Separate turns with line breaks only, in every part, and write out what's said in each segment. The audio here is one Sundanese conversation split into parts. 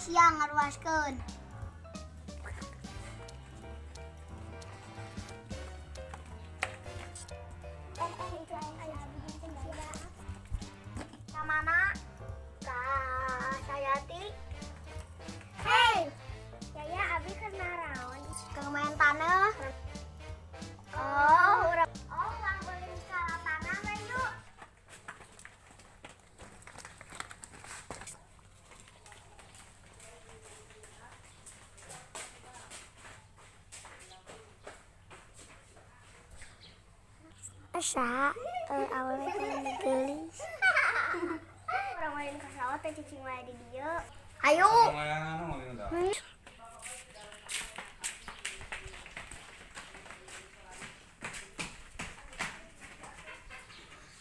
Sia ngaruaskeun. Eh, eh, itu aya bikin sia. Ka mana? Ka Sayati. Hei, Yaya, abi keur naraon? Keur main tanah. Oh, urang. Oh, urang ulin ka lapangan we yuk. Asa, awewe teh geulis. Urang ulin ka sawah teh, cicing wae di dieu. Ayo.
Layangan ulin dah.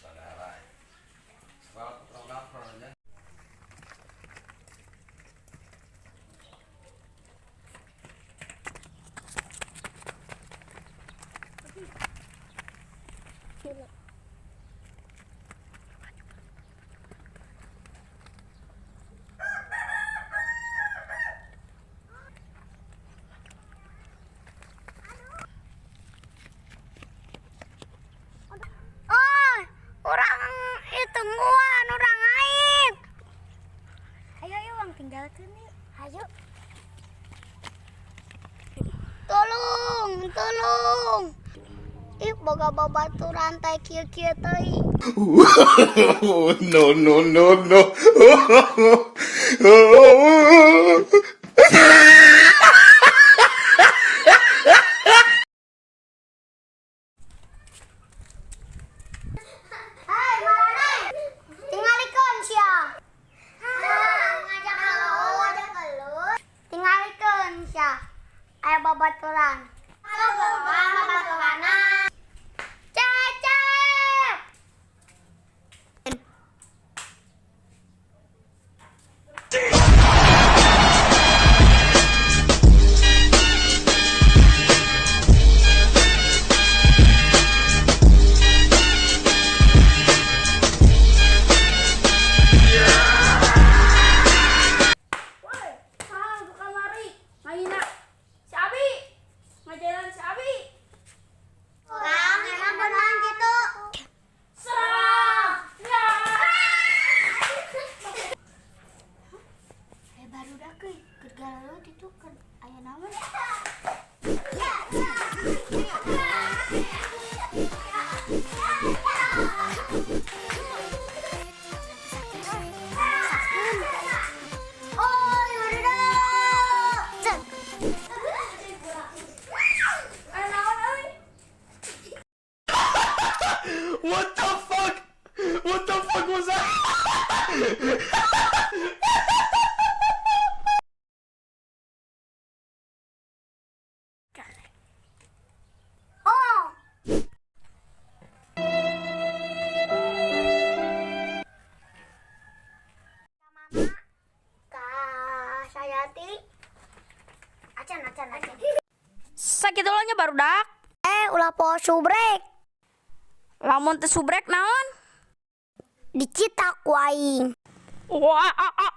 Saudara. Sekolah fotografer aja.
Oh, urang itu nguan, urang ngait. Ayo, ayo, urang tinggalkeun yuk. Ayo. Tolong, tolong. Ih, boga babaturan teh kieu-kieu teuing.
No, no, no, no.
Hai, maraneh. Tingalikeun sia. Ngajak gelut, ngajak gelut. Tingalikeun sia. Aya babaturan. Babaturanna. Cecep.
Woi, saha nu kamari? Ngahina si Abi. Ngajalan si Abi.
Kang, emang beneran gitu?
Serang! Ya!
Eh, barudak euy, keur galeut itu keur aya naon? Ya, ya, ya. Oh, barudak. Cek.
Aya naon euy?
What the fuck? What the fuck was that?
Oh. Mana? Ka Sayati. Acan, acan, acan.
Sakitu nya, barudak.
Eh, ulah poho subrek.
Lamun teu subrek naon?
Dicitak ku aing.
Wah, ah, ah.